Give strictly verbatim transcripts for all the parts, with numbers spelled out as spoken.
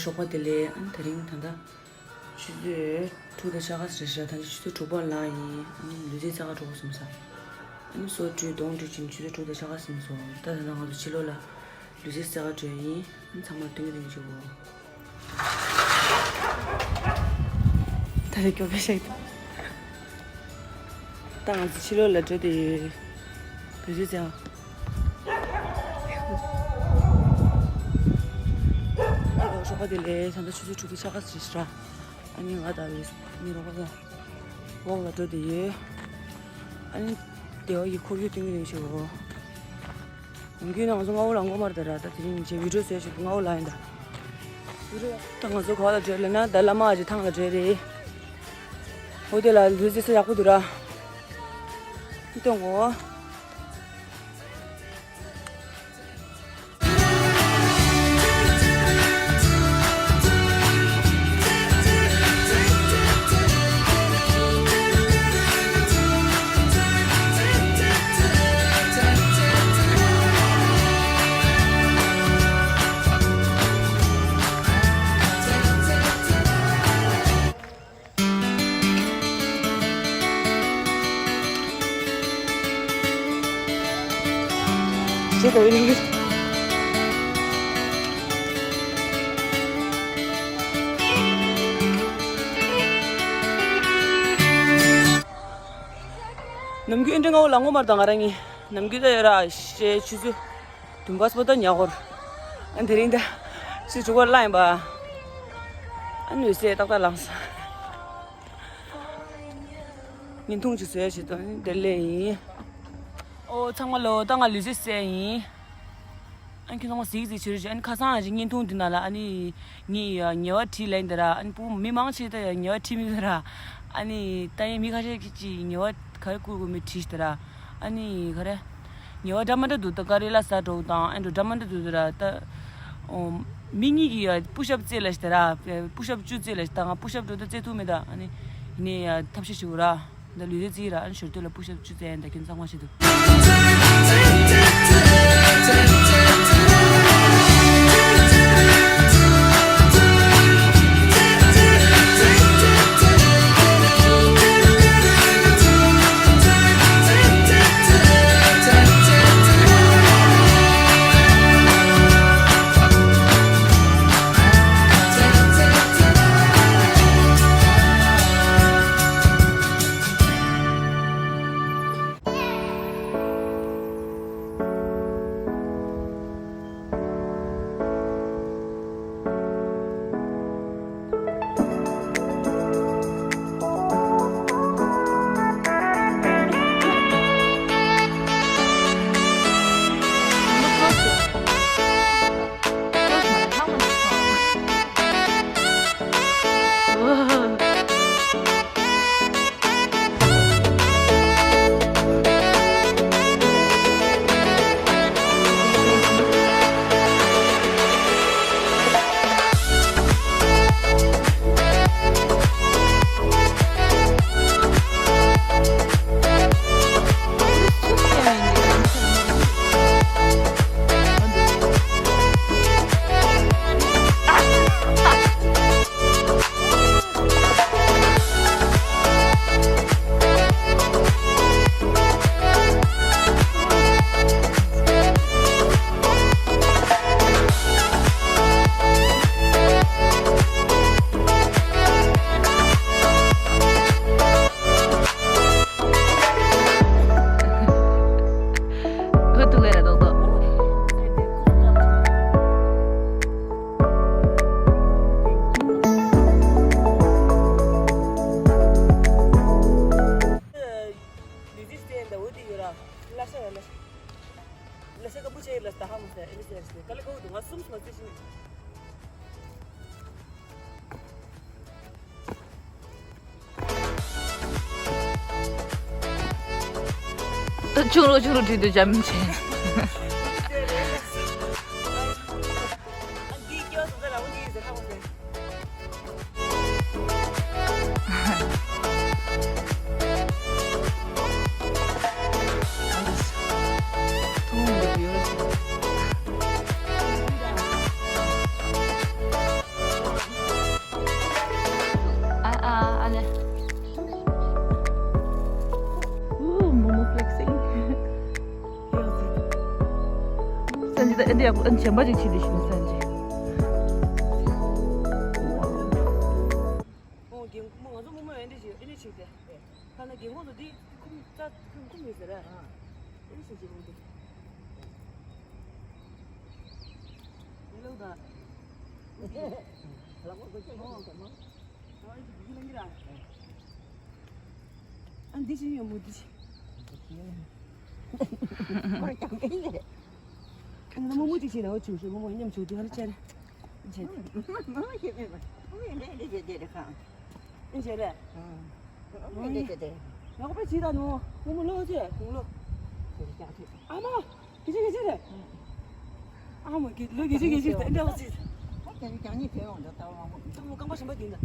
ཚོགས་པ་དེ་ལས་ཨ་ནི་དེ་རིང་ད་ལྟ་ཆུ་ཚོད་དྲུག་དང་ཕྱེད་ཀ་ཟེར་ཤག་ད་ལྟ་ཆུ་ཚོད་དྲུག་པ་ལངས་ཡིན། ཨ་ནི་ལུས་རྩལ་རྩེ་ག་འགྲོ་དགོས་བསམ་ས། ཨ་ནི་སོ་བཀྲུས་གདོང་བཀྲུས་ཕྱིན་ཆུ་ཚོད་དྲུག་དང་ཕྱེད་ཀ་ཟིན་སོང་། ད་ད་ལྟ་ང་ཚོ་ཕྱི་ལོགས་ལ་ལུས་རྩལ་རྩེ་ག་འགྲོ་ཡིན། ཨ་ནི་ཚང་མ་སྟོན་གི་སྟོན་གི་བྱེད་དགོས། ད་རེས་སྐྱོ་པོ་ཞིག་འདུག་ད་ང་ཚོ་ཕྱི་ལོགས་ལ་འགྲོ་བསྡད་ཡོད། བོད་རིགས་ཚོ། ཨ་རོགས་པ་དེ་ལས་ད་ལྟ་ཆུ་ཚོད་དྲུག་དང་ཕྱེད་ཀ་ཙམ་ཞིག་རེད། ཨ་ནི་ང་དང་ངའི་རོགས་པ་དང་འོག་ལ་འགྲོ་བསྡད་ཡོད། ཨ་ནི་སྡེ་བ་ཡི་ཁོར་ཡུག་སྟོན་གི་རེད་ཤག་ནམ་རྒྱུན་ནང་ང་ཚོ་སྔ་པོ་ལ་སྔོན་མར་དེ་ར། ད་དེ་རིང་ངས་བི་ཌིའོ་བཟོས་བྱས་སྔ་པོ་ལ་ཡིན་ད། ད་ང་ཚོ་ག་པར་ལ་འགྲོ་ལབ་ན་ད་བླ་མ་ཨ་ཅེ་ཐང་ལ་འགྲོ་རེད། འོ་དེ་ལ་ལུས་རྩལ་རྩེ་ཡག་པོ་འདུག་ར། སྟོན་གོ། ཞེས་དང་ཡིན། ནམ་རྒྱུན་འདྲ་སྔ་པོ་ལ་སྔོན་མར་དང་ང་རང་གཉིས་ནམ་རྒྱུན་ད་ཡོད་ར་ཞེས་ཆུ་ཚོད་བདུན་པ་སྤོ་ད་ཉལ་ཧོར། ཨ་དེ་རིང་ད་ཆུ་ཚོད་དྲུག་པ་ལངས་ཡིན་པ། ཨ་ནུས་སེ་ཏག་ཏག་ལངས་སོང་། བརྙན་ཐུང་ཅིག་བཟོས་བྱས་དང་བདེ་ལེགས་ཡིན། ཨོ་ཚང་མ་ལོ། ད་ང་ལུས་རྩལ་རྩེ་ཡིན། ཨ་ཁྱོད་ཚང་མ་གཟིགས་གཟིགས་བྱོས་རོགས་བྱེད། ཨ་ནི་ཁ་སང་ཨ་ཅེ་བརྙན་ཐུང་འདི་ནང་ལ་ཨ་ནི་ངས་ཉེས་པ་བྲིས་ལབ་ཡིན་ད་ར། ཨ་ནི་སྤུ་གུ་མི་མང་ཆེ་ད་ཉེས་པ་བྲིས་མི་འདུག་ད་ར། ཨ་ནི་ད་ཡིན་མི་ཁ་ཤས་ཀྱིས་ཉེས་པ་ག་རེ་བསྐུར་དགོས་མིན་བྲིས་ཤག་ད་ར། ཨ་ནི་ག་རེ། ཉེས་པ་འདྲ་མ་འདྲ་འདུག་ད་ག་རེ་ལ་ཟ་འགྲོ་དང་ཨེ་འགྲོ་འདྲ་མ་འདྲ་འདུག་ད་ར། ད་ཨོ་མི་གཉིས་ཀྱིས་ཡ་པུ་ཤབ་རྩེ་ལབ་ཤག་ད་ར། པུ་ཤབ་བཅུ་རྩེ་ལབ་ཤག་ད་ང་པུ་ཤབ་འགྲོ་ད་རྩེ་ཐུབ་མེད་ད། ཨ་ནི་ཡིན་ནའི་ཡ་ཐབས་ཤེས་བྱེད་དགོས་ར། ད་ལུས་རྩལ་རྩེ་ཡིན་ར། ཨ་ནི་ཞོར་དུས་ལ་པུ་ཤབ་བཅུ་རྩེ་ཡིན་ད། ཁྱོད་ཚང་མ་བྱེད་དུ། ཧུ་ཐུག་ལེ་ར་རྡོག་རྡོག་ལས་ཤ་ཀ་བུ་ཆེ་ལ་ད་ཧ་མོ་ཟེར་ཨེ་ཟེར་ཟེར་ཀ་ལ་ཀ་བུ་དུ་ང་གསུམ་སུ་མ་ཟེར་ཤི་ནི། ད་ཆུང་རུ་ཆུང་རུ་བྲིས་འདུག་འཇམ་ཆེན། དེ་ཡག་པོ་ཨ་ནི་གཞན་པ་ཅིག་བྱེད་དུ་ཞུ་ས་ཅིག་ཨོ་རྒན་མོ་ང་ཚོ་རྨོ་མོ་ཨེ་འདྲ་ཞིག་ཨེ་འདྲ་ཞིག་དེ། ཐ་ན་རྒན་གོག་ཚོ་འདི་ཁུམ་ཙ་ཁུམ་ཁུམ་ཡོད་ཟེར་ར། ཨེ་ཞིག་ཅིག་འོང་དེ། ཡེ་ལོ་ད། ལག་པ་གོ་ཆ་ཡོང་དེ་མ། ཨ་འདི་ཞིག་ཡོད་མོ་འདི་ཞིག་ཁོ་རང་ཀྱང་ཨེ་ཡིན་རེད། ཁྱེད་རང་རྨོ་མོ་ཅིག་བྱས་ན་འོ་བྱུང་ཞིག་རྨོ་མོ་མཉམ་བྱུང་དུས་ཧ་ལ་ཅེར། ཅེར། མ་མ་ཞེས་མེད་པ་ཨུ་ཡིན་འདྲ་འདྲ་བྱས་བསྡད་རེད་ཁ། ཨེ་བྱས་རེད། ཨུ་ཡིན་འདྲ་བྱས་བསྡད། ཡག་པོ་བྱས་ད་ནོ། རྨོ་མོ་ལོག་ཅེ་དགུང་ལོ། ཨ་མ། གི་ཅི་གི་ཅི་རེད། ཨ་མ་གི་ལོ་གི་ཅི་གི་ཅི་དེ་འདྲ་བ་ཅི། ཨ་ཀྱང་ཀྱང་ཉི་དེ་འོང་འདྲ་ལྟ་བ་མང་པོ། ཨ་མ་རྐང་པ་གཞན་པ་དེ་འདྲ།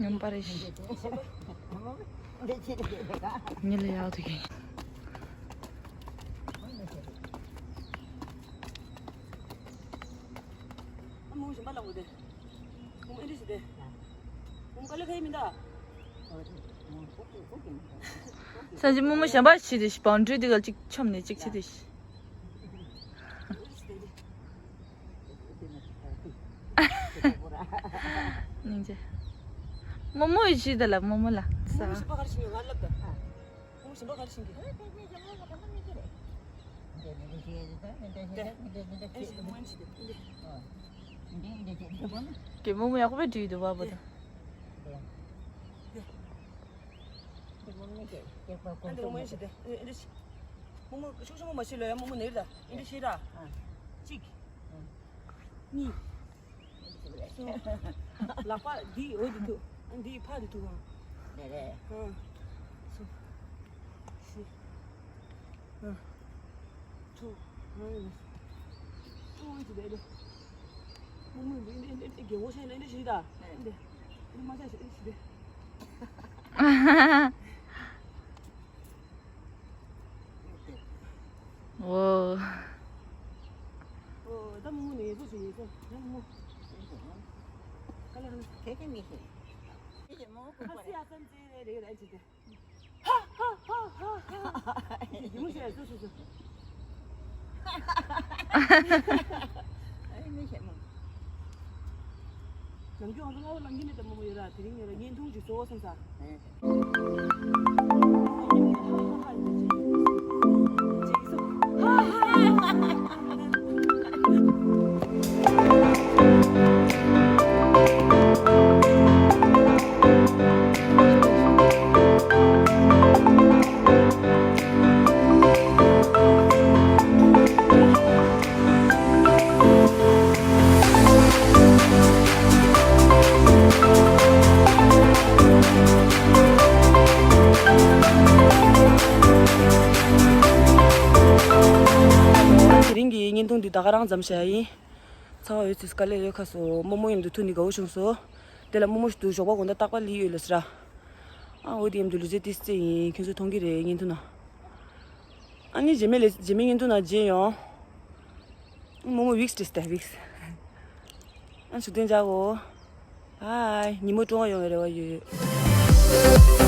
སྙོམས་པ་རེ་ཞིག་ཉིད་ལ་ཡག་ཐུག་གི། ཨ་མ་གཞན་པ་ལ་འོ་དེ། ཨ་མ་ཨེ་འདྲ་ཞིག་དེ། ཨ་མ་དཀའ་ལས་ཁ་ཡི་མི་འདའ། ས་ཅི་རྨོ་མོ་གཞན་པ་ཞིག་དེ་བང་ཁྲུས་དེ་ག་ཅིག་ཆོམ་ནས་ཅིག་ཆི་དེ་ཞིག་སྙིང་རྗེ། རྨོ་མོ་ཡི་ཇི་ད་ལ་རྨོ་མོ་ལ་ས། རྨོ་མོ་ཞིམ་པ་ག་རེ་ཞིག་ཡོད་ང་ལབ་ད། རྨོ་མོ་ཞིམ་པ་ག་རེ་ཞིག་གི། གི་རྨོ་མོ་ཡག་པོ་བྲིས་འདུག་བ་བོ་ད། ཨ་འདི་རྨོ་མོ་ཞིག་དེ་ཨེ་འདྲ་ཞིག་རྨོ་མོ་ཤུགས་ཆེན་པོ་མ་བྱེད་ལོ་ཡ་རྨོ་མོ་ནེར་ད་ཨེ་འདྲ་ཞིག་ར། གཅིག་གཉིས། གསུམ། ལག་པ་འདི་འོ་འདི་ཐུག་ཨ་འདི་ཕ་འདི་ཐུག་ཨང་། རེད་རེད། ཨང་། གསུམ། བཞི། ཨང་། དྲུག་ཨང་། ཨང་། འདི་རེད། རྨོ་མོ་འདི་འདི་འདི་རྒན་གོག་ཤེས་ན་འདི་ཞིག་ད། འདི་འདི་མ་ཆགས་ཤིག་འདི་ཞིག་རེད། ཨོ། ཨོ། ད་རྨོ་མོ་ནས་ཡེ་ཚོ་ཞིག་ཡེ་ཚོ། ད་རྨོ་མོ། ཁ་ལ་ཁ་ལ། ཁེ་ཁེ་མི་ཤེས། ཁ་སི་ཡ་སན་ཙེ་རེ་རེ་རེ་ཅི་ཏེ། ཧ་ཧ་ཧ་ཧ་ཧ། ཡེ་མོ་ཤེས་ཡ་ཚོ་ཞིག་ཚོ། ཨ་ནི་མི་ཤེས་མོ། ནམ་རྒྱུན་ང་ཚོ་སྔ་པོ་ལངས་ཀྱི་མེད་དམ་མོ་ཡོད་ར། དེ་རིང་ངས་ར་བརྙན་ཐུང་ཅིག་བཟོ་བསམ་ས། དེ་རིང་གི་བརྙན་ཐུང་འདི་ད་ག་རང་ཙམ་བྱས་ཡིན། ཚ་བ་ཡོད་ཚེ་དཀའ་ལས་ཡོད་ཁ་སོ། རྨོ་མོ་མཉམ་དུ་ཐུག་ནས་དགའ་བོ་བྱུང་སོ། དེ་ལ་རྨོ་མོ་ཞིག་ཏུ་ཞོགས་པ་དགོང་དག་རྟག་པར་ལི་ཡོད་ལ་ཟེར། ཨ་འོ་དེ་མཉམ་དུ་ལུས་རྩལ་ཏིས་རྩེ་ཡིན། ཁྱོད་ཚོ་མཐོང་གི་རེད་བརྙན་ཐུང་ན། ཨ་ནི་རྗེས་མའི་ལས་རྗེས་མའི་བརྙན་ཐུང་ན་མཇལ་ཡོང་། རྨོ་མོ་ཝིགས་བྲིས་ཏེ་ཝིགས། ཨ་ཆུ་དོན་འཇག་གོ། ཧའི། ཉིན་མོ་ཀྲུང་ཧྭ་ཡོང་བའི་རེ་བ་ཡོད།